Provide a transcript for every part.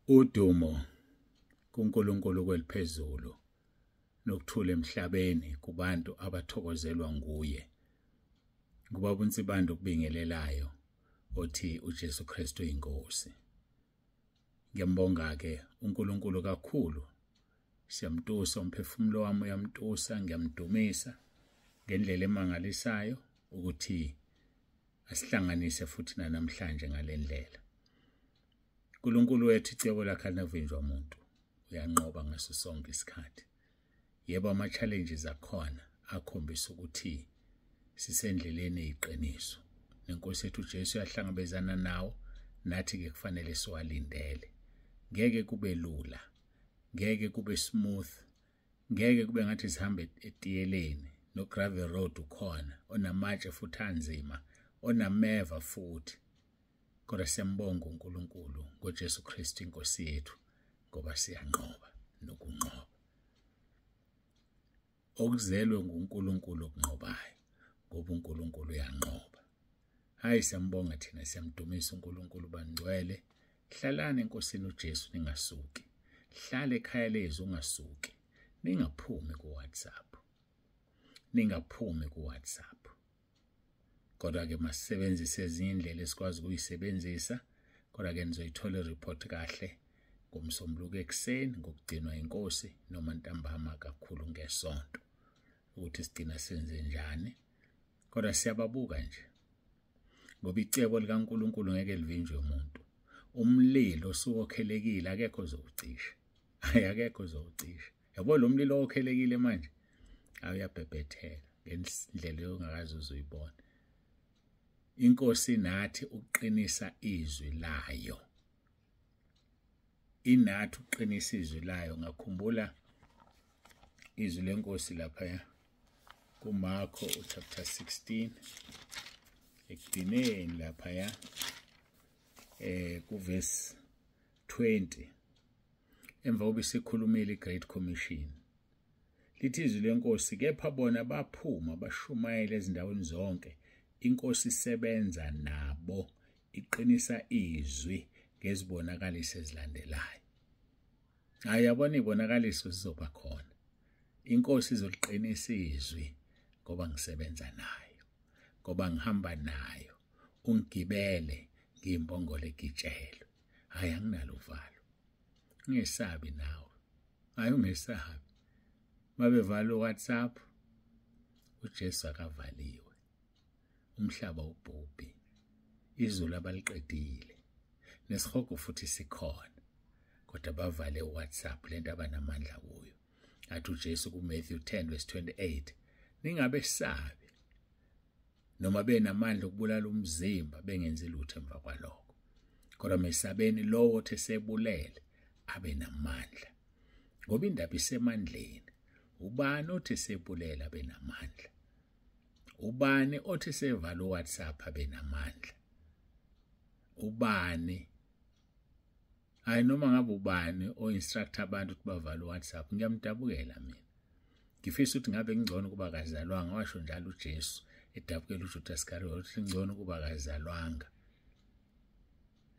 Udumo kuNkulunkulu kweliphezulu nokuthula emhlabeni kubantu abathokozelwa nguye. Ngubaba uNsibande okubingelelayo othi uJesu Kristu uyinkosi. Ngiyambonga-ke uNkulunkulu kakhulu. Siyamtusa, umphefumulo wami uyamtusa, ngiyamdumisa ngendlela emangalisayo ukuthi asihlanganise futhi namhlanje ngalendlela. uNkulunkulu wethu icebo lakhe alinavinjwa umuntu, uyanqoba ngaso sonke isikhathi. Yebo, ama-challenges akhona akhombisa ukuthi sisendleleni eyiqiniso. Nenkosi yethu uJesu yahlangabezana nawo, nathi-ke kufanele siwalindele. Ngeke kube lula, ngeke kube smooth, ngeke kube ngathi sihambe etiyeleni, no gravel road ukhona, onamatshe futhi anzima, onameva futhi. Kodwa siyambonga uNkulunkulu ngoJesu Kristu inkosi yethu, ngoba siyanqoba nokunqoba. Okuzelwe nguNkulunkulu okunqobayo, ngoba uNkulunkulu uyanqoba. Hayi, siyambonga thina, siyamdumisa uNkulunkulu bangcwele. Hlalani enkosini uJesu ningasuki. Hlala ekhaya lezwi ungasuki. Ningaphumi ku WhatsApp. Ningaphumi ku WhatsApp. Kodwa-ke masisebenzise ezinye indlela esikwazi ukuyisebenzisa. Kodwa-ke nizoyithola i-report kahle ngomsombuluko ekuseni ngokugcinwa inkosi noma ntambama kakhulu ngesonto ukuthi sigcina senze njani. Kodwa siyababuka nje ngoba icebo likaNkulunkulu ngeke livinjwe umuntu. Umlilo osuwokhelekile akekho ozowucisha. Hayi, akekho ozowucisha. Yabo lo mlilo owokhelekile manje awuyabhebhetheka ngendlela ongakaze uzuyibona. Inkosi nathi ukuqinisa izwi layo. Inathi ukuqinisa izwi layo. Ngakhumbula izwi lenkosi lapha kuMarko chapter 16 ekugcineni lapha kuverse 20, emva kokuba isikhulumile iGreat Commission. Lithi izwi lenkosi, kepha bona baphuma bashumayela ezindaweni zonke, inkosi isebenza nabo iqinisa izwi ngezibonakaliso ezilandelayo. Hayi, yabona izibonakaliso zizoba khona. Inkosi izoliqinisa izwi ngoba ngisebenza nayo, ngoba ngihamba nayo, ungigibele ngiyimbongolo egitshelwe. Hayi, anginalo uvalo. Ungesabi nawe. Hayi, ungesabi. Mabevala uWhatsApp, uJesu akavaliwe. Umhlaba ubhubhi. Izulu abaliqedile. Nesihogo futhi sikhona. Kodwa bavale uWhatsApp lento abanamandla kuyo. Athi uJesu kuMatthew 10 verse 28, ningabesabi noma benamandla okubulala umzimba bengenzi lutho emva kwalokho. Kodwa mesabeni lowo othi sebulele abe namandla. Ngoba indaba isemandleni. Ubani othi sebulele abe namandla? Ubani othi sevala uWhatsApp abe namandla? Ubani? Hayi, noma ngabe ubani o-instruct abantu ukuthi bavale uWhatsApp, ngiyamdabukela mina. Ngifisa ukuthi ngabe ngcono kuba kazalwanga, washo njalo uJesu edabukela uJudas Iscariot ukuthi ngcono kuba kazalwanga.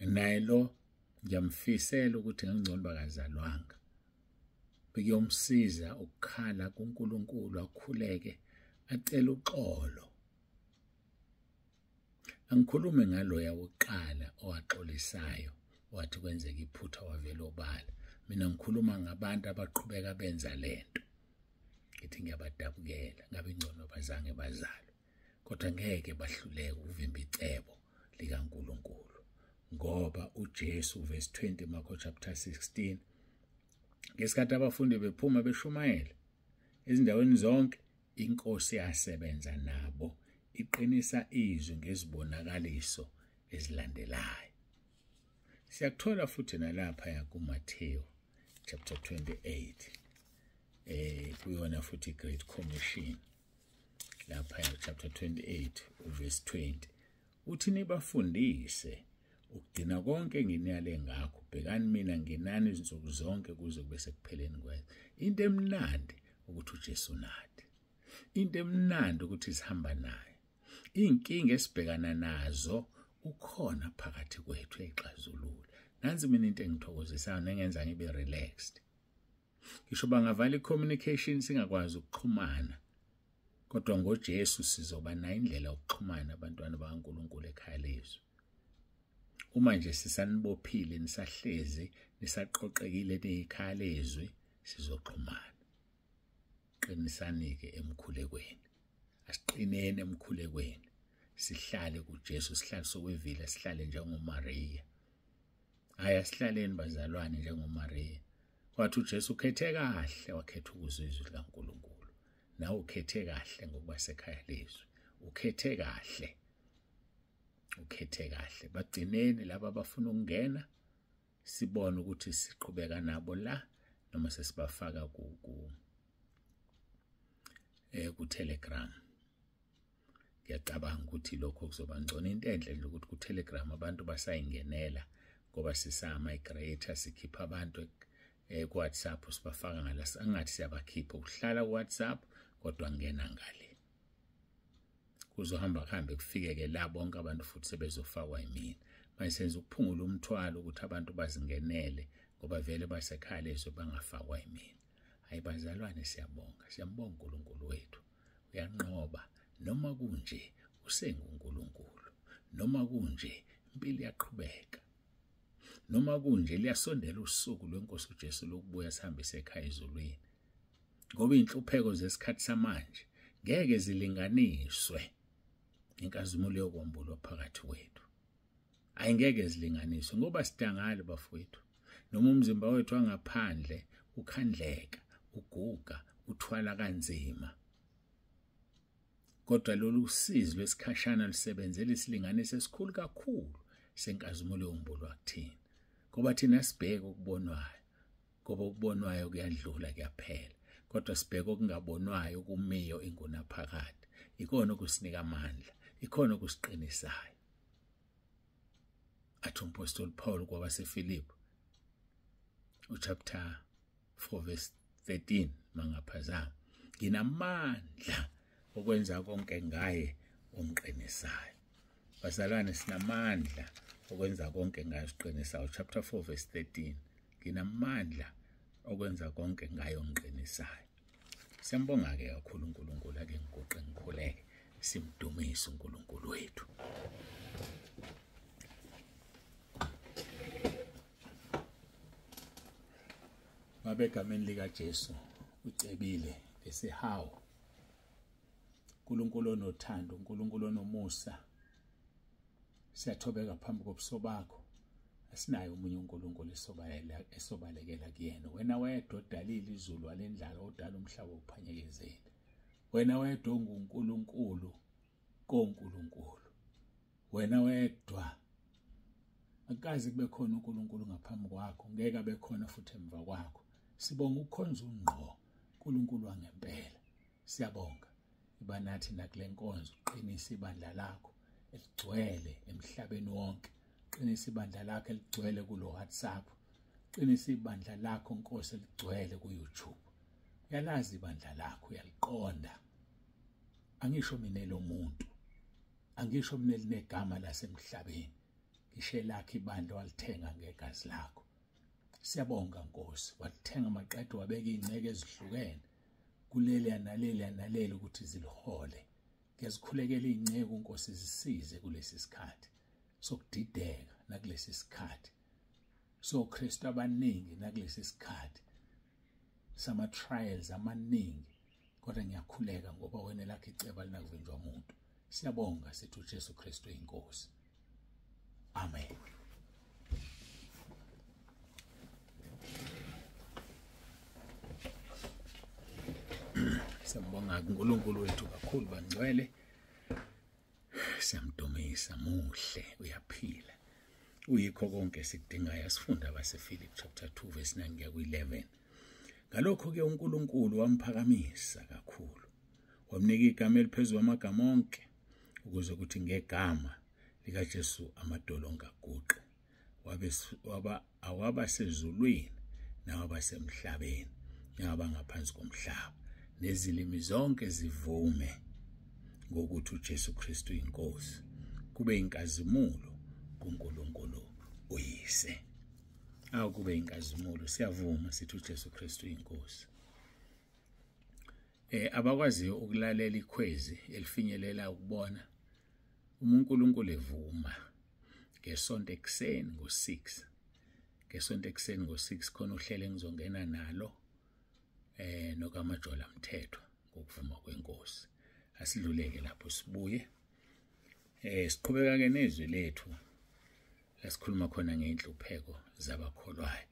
Naye lo ngiyamfisela ukuthi ngcono bakazalwanga. Bekuyomsiza ukukhala kuNkulunkulu, akhuleke, acele uxolo. Angikhulume ngaloya wokuqala owaxolisayo wathi kwenzeka iphutha wavela obala. Mina ngikhuluma ngabantu abaqhubeka benza lento. Ngithi ngiyabadabukela, ngabe ngcono bazange bazalwe. Kodwa ngeke bahluleke ukuvimba icebo likaNkulunkulu. Ngoba uJesu verse 20 Marko chapter 16, ngesikhathi abafundi bephuma beshumayela ezindaweni zonke, inkosi yasebenza nabo iqinisa izwi ngezibonakaliso ezilandelayo. Siyakuthola futhi nalapha kuMathewu chapter 28, kuyona futhi Great Commission lapha chapter 28 verse 20, uthi nibafundise ukugcina konke enginiyale ngakho, bhekani mina nginani izinsuku zonke kuze kube sekupheleni kwezwe. Into emnandi ukuthi uJesu nathi, into emnandi ukuthi sihamba naye. Inkinga esibhekana nazo ukhona phakathi kwethu exazulula. Nansi mina into engithokozisayo nengenza ngibe relaxed. Ngisho bangavala i-communication singakwazi ukuxhumana, kodwa ngoJesu sizoba nayo indlela yokuxhumana abantwana bakaNkulunkulu ekhaya lezwi. Uma nje sisanibophile, nisahlezi, nisaqoqekile nekhaya lezwi, sizoxhumana. Qinisani-ke emkhulekweni, asiqineni emkhulekweni, sihlale kuJesu, sihlale sokwevila, sihlale njengoMariya. Hayi, asihlaleni bazalwane njengoMariya. Wathi uJesu ukhethe kahle, wakhetha ukuzwa izwi likaNkulunkulu. Nawe ukhethe kahle ngokuba sekhaya lezwi, ukhethe kahle, ukhethe kahle. Bagcineni laba abafuna ukungena, sibone ukuthi siqhubeka nabo la noma sesibafaka ku Telegram. Ngiyacabanga ukuthi lokho kuzoba ngcono. Into enhle nje ukuthi ku Telegram abantu basayingenela, ngoba sisama-migrate, sikhipha abantu ku WhatsApp sibafaka ngala, angathi siyabakhipha ukuhlala ku WhatsApp kodwa ngena ngale. Kuzohamba kuhambe kufike-ke la bonke abantu futhi sebezofakwa yimina. Manje senza ukuphungula umthwalo ukuthi abantu bazingenele, ngoba vele basekhaya lezwe bangafakwa yimina. Hayi bazalwane, siyabonga, siyambonga uNkulunkulu wethu. Uyanqoba, noma kunje usenguNkulunkulu, noma kunje impilo iyaqhubeka, noma kunje liyasondela usuku lwenkosi uJesu lokubuya sihambise ekhaya ezulwini. Ngoba inhlupheko zesikhathi samanje ngeke zilinganiswe inkazimulo yokwambulwa phakathi kwethu. Ayingeke zilinganiswe, ngoba sidangale bafowethu. Noma umzimba wethu wangaphandle ukhandleka, uguga, uthwala kanzima, kodwa lolu sizi lwesikhashana lusebenzela isilinganiso esikhulu kakhulu senkazimulo yokwambulwa kuthina. Ngoba thina sibheke okubonwayo, ngoba okubonwayo kuyadlula, kuyaphela, kodwa sibheke okungabonwayo kumiyo ingunaphakade. Ikona okusinika amandla, ikhona okusiqinisayo. Athi umpostoli Paul kwabaseFilipi uchapter 4 verse 13, mangaphazama, nginamandla okwenza konke ngaye omqinisayo. Bazalwane, sinamandla okwenza konke ngaye osiqinisayo. Chapter 4 verse 13, nginamandla okwenza konke ngaye ongiqinisayo. Siyambonga-ke kakhulu uNkulunkulu. Ake ngiguqe ngikhuleke, simdumise uNkulunkulu wethu. Baba, egameni likaJesu, ucebile ngesihawu, uNkulunkulu onothando, uNkulunkulu onomusa, siyathobeka phambi kobuso bakho. Asinaye omunye uNkulunkulu esobalekela kuyena. Wena wedwa odalile izulu walendlala, odala umhlaba uphanyekezele. Wena wedwa onguNkulunkulu koNkulunkulu. Wena wedwa, akaze kube khona uNkulunkulu ngaphambi kwakho, ngeke abe khona futhi emva kwakho. Sibonga ukukhonza ungqo uNkulunkulu wangempela. Siyabonga, iba nathi nakule nkonzo, uqinise ibandla lakho eligcwele emhlabeni wonke, qinisa ibandla lakho eligcwele kulo WhatsApp, qinisa ibandla lakho Nkosi eligcwele ku YouTube. Uyalazi ibandla lakho, uyaliqonda. Angisho mina lo muntu, angisho mina linegama lasemhlabeni, ngisho lakho ibandla walithenga ngegazi lakho. Siyabonga Nkosi, walithenga maqede wabeka ingceke ezihlukene kuleli naleli naleli ukuthi zilihole. Ngiyazikhulekela ingceke Nkosi, zisize kulesi sikhathi sokudideka, nakulesi sikhathi soKristu abaningi, nakulesi sikhathi sama trials amaningi. Kodwa ngiyakhuleka ngoba wena lakho icebo linakuvinjwa umuntu. Siyabonga, sithi uJesu Kristu inkosi. Amen. Siyambonga uNkulunkulu wethu kakhulu bangcwele. Siyamdumisa, muhle, uyaphila, uyikho konke esikudingayo. Asifunda abaseFilipi chapter 2 verse 9 kuya ku-11. Ngalokho-ke uNkulunkulu wamphakamisa kakhulu, wamnika igama eliphezu kwamagama onke, ukuze kuthi ngegama likaJesu amadolo ongaguqe, awabasezulwini nawabasemhlabeni nabangaphansi komhlaba, nezilimi zonke zivume ngokuthi uJesu Kristu inkosi, kube inkazimulo kuNkulunkulu uyise. Awukube inkazimulo, siyavuma sithi uJesu Kristu inkosi. Abakwaziyo ukulalela ikhwezi elifinyelela ukubona uma uNkulunkulu evuma ngesonto ekuseni ngo6, ngesonto ekuseni ngo6 khona uhlelo engizongena nalo nokaMajola Mthetho ngokuvuma kwenkosi. Asidluleke lapho sibuye. Siqhubeka ke nezwi lethu lasikhuluma khona ngeinhlupheko zabakholwayo.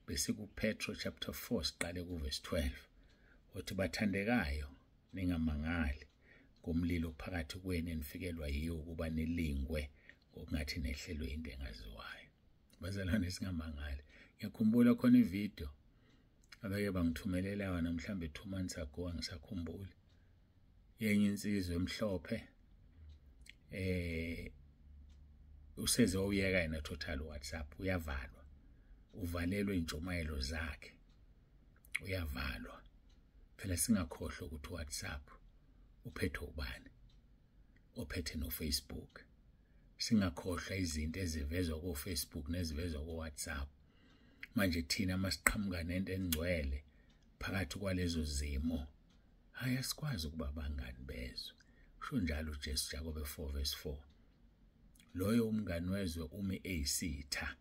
Bese kuPetro chapter 4 siqale kuverse 12 othi, bathandekayo ningamangali ngomlilo phakathi kwenu enifikelwa yiwo ukuba nilingwe ngokungathi nehlelwe into engaziwayo. Bazalwane, singamangali. Ngiyakhumbula khona ivideo abake bangithumelela yona mhlambe 2 months ago, angisakhumbuli, yenye insizwa emhlophe useze uyeka yena total WhatsApp, uyavalwa, uvalelwe intshumayelo zakhe, uyavalwa. Phela singakhohlwa ukuthi WhatsApp uphethe ubani, ophethe no Facebook. Singakhohlwa izinto ezivezwa ku Facebook nezivezwa ku WhatsApp. Manje thina masiqhamuka nento engcwele phakathi kwalezo zimo, hayi asikwazi ukuba abangani bezwe. Usho njalo uJesu Jakobe 4 verse 4, loyo umngani wezwe umi eyisitha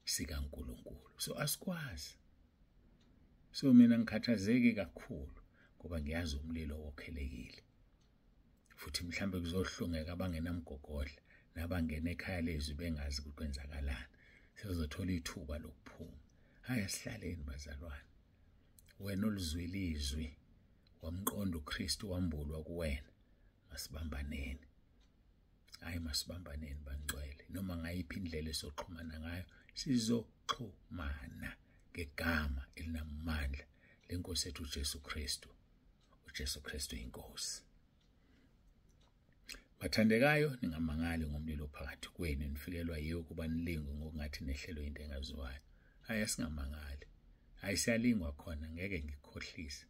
sikaNkulunkulu. So asikwazi. So mina ngikhathazeki kakhulu ngoba ngiyazi umlilo wokhelekile, futhi mhlambe kuzohlungeka abangenamgogodla nabangena ekhaya lezwi bengazi ukuthi kwenzakalani, sezothola ithuba lokuphuma. Hayi asihlaleni bazalwane. Wena oluzwile izwi wamqonda uKristu wambulwa kuwena, masibambaneni. Hayi masibambaneni bangcwele, noma ngayiphi indlela esoxhumana ngayo sizoxhumana ngegama elinamandla lenkosi ethu uJesu Kristu. uJesu Kristu inkosi. Bathandekayo, ningamangali ngomlilo phakathi kwenu nifikelwa yiwo kuba nilingwe ngokungathi nehlelwe into engaziwayo. Hayi asingamangali. Hayi siyalingwa khona, ngeke ngikhohlise,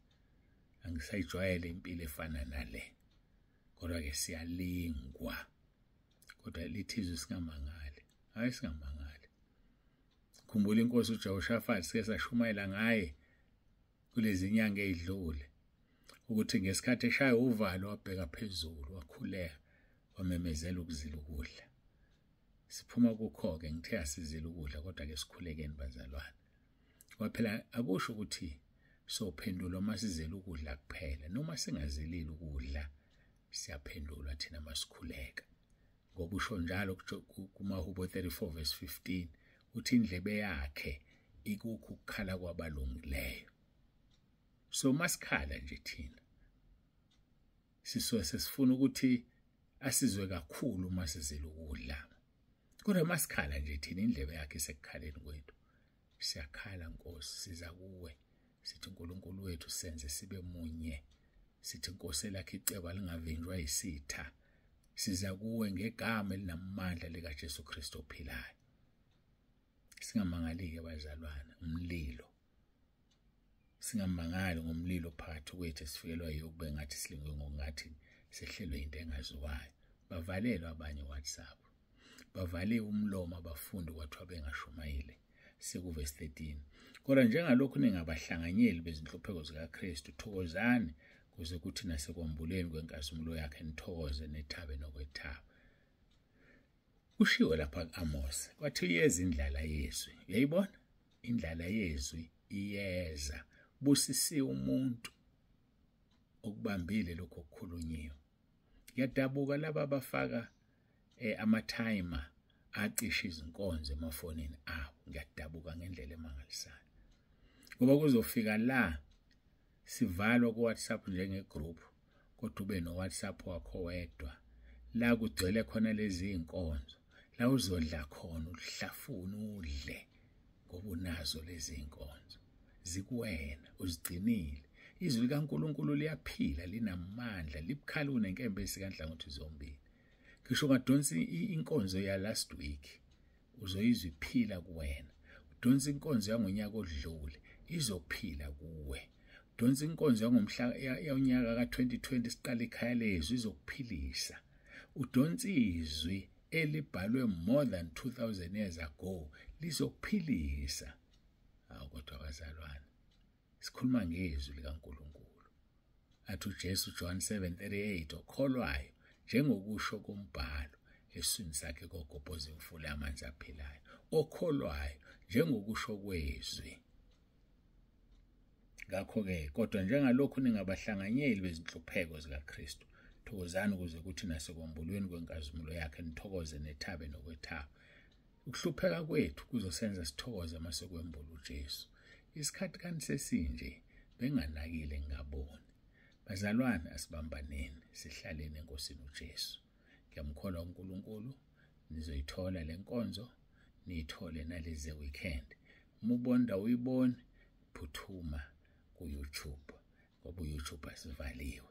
angisayijwayele impilo efana nale, kodwa ke siyalingwa. Kodwa lithi izwi singamangali. Hayi singamangali. Khumbula inkosi uJehoshafat, sike sashumayela ngaye kulezi nyanga ezidlule, ukuthi ngesikhathi eshaya uvalo wabheka phezulu wakhuleka wamemezela ukuzila ukudla. Siphuma kukho-ke, ngithe asizile ukudla, kodwa ke sikhulekeni bazalwane. Ngoba phela akusho ukuthi sophendulwa uma sizele ukudla kuphela, noma singazilile ukudla siyaphendulwa thina masikhuleka. Ngoba usho njalo kumaHubo 34 verse 15 uthi indlebe yakhe ikukho ukukhala kwabalungileyo. So masikhala nje thina sisuke sesifuna ukuthi asizwe kakhulu uma sizile ukudla, kodwa masikhala nje thina indlebe yakhe isekukhaleni kwethu. Siyakhala Nkosi, siza kuwe sithi uNkulunkulu wethu senze sibe munye, sithi Nkosi elakhe icebo lingavinjwa yisitha. Siza kuwe ngegama elinamandla likaJesu Kristu ophilayo. Singamangali-ke bazalwane umlilo, singamangali ngomlilo phakathi kwethu esifikelwa yiwo kube ngathi silingwe ngokungathi sehlelwe into engaziwayo. Bavalelwa abanye WhatsApp, bavale umlomo abafundi kwathiwa bengashumayeli. Sekuvesi 13, kodwa njengalokhu ningabahlanganyeli bezinhlupheko zikaKristu, thokozani kuze kuthi nasekwambuleni kwenkazimulo yakhe nithokoze nethabe nokwethaba. Kushiwo lapha ku-Amos kwathi iyeza indlala yezwi. Uyayibona indlala yezwi iyeza. Busisiwe umuntu okubambile lokho okukhulunyiwe. Ngiyadabuka laba abafaka ama-timer acishe izinkonzo emafonini abo. Ngiyadabuka ngendlela emangalisayo, ngoba kuzofika la sivalwa ku-WhatsApp njenge-group, kodwa ube no-WhatsApp wakho wedwa, la kugcwele khona lezi iy'nkonzo, la uzodla khona uhlafune udle ngoba unazo lezi iy'nkonzo zikuwena, uzigcinile. Izwi likaNkulunkulu liyaphila, linamandla, libukhali kunenkemba esikanhlangothi zombili. Ngisho ungadonsa inkonzo ya last week, uzoyizwa iphila kuwena. Udonsa inkonzo yangonyaka odlule, izophila kuwe. Udonsa inkonzo yangomhla yonyaka ka-2020 siqala ikhaya lezwi, izokuphilisa. Udonsa izwi elibhalwe more than 2000 years ago lizokuphilisa. Awu kodwa bazalwane, sikhuluma ngezwi likaNkulunkulu. Athi uJesu John 7:38, okholwayo njengokusho kombhalo esiswini sakhe kogobhoza imfula yamanzi aphilayo. Okholwayo njengokusho kwezwi. Ngakho-ke kodwa njengalokhu ningabahlanganyeli bezinhlupheko zikaKristu, thokozani ukuze kuthi nasekwambulweni kwenkazimulo yakhe nithokoze nethabe nokwethaba. Ukuhlupheka kwethu kuzosenza sithokoze mase kwembula uJesu. Isikhathi kanti sesinje benganakile ngingaboni. Bazalwane, asibambaneni sihlaleni eNkosini uJesu. Ngiyamkholwa uNkulunkulu, nizoyithola le nkonzo, niyithole nalezi weekend. Uma ubona uyibone, phuthuma ku-YouTube, ngoba u-YouTube asivaliwe.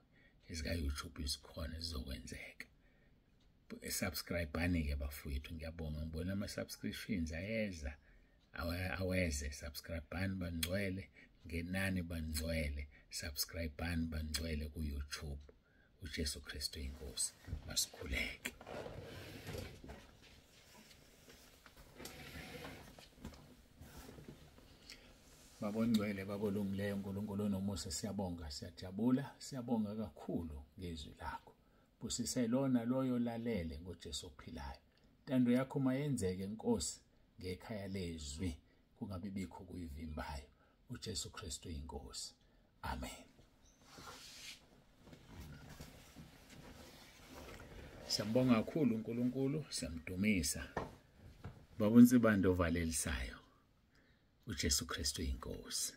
Ezika-YouTube zikhona zizokwenzeka. Subscribe-ani-ke bafowethu, ngiyabonga, ngibona ama-subscriptions ayeza, aweze. Subscribe-ani bangcwele, ngenani bangcwele, subscribe-ani bangcwele ku-YouTube. uJesu Kristu inkosi. Masikhuleke. Baba ongcwele, Baba olungileyo, uNkulunkulu onomusa, siyabonga, siyajabula, siyabonga kakhulu ngezwi lakho. Busise lona loyo lalele ngoJesu ophilayo. Intando yakho mayenzeke Nkosi ngekhaya lezwi, kungabi bikho kuyivimbayo. uJesu Kristu inkosi. Amen. Siyambonga kakhulu uNkulunkulu, siyamdumisa. Baba uNsibande ovalelisayo. uJesu Kristu inkosi.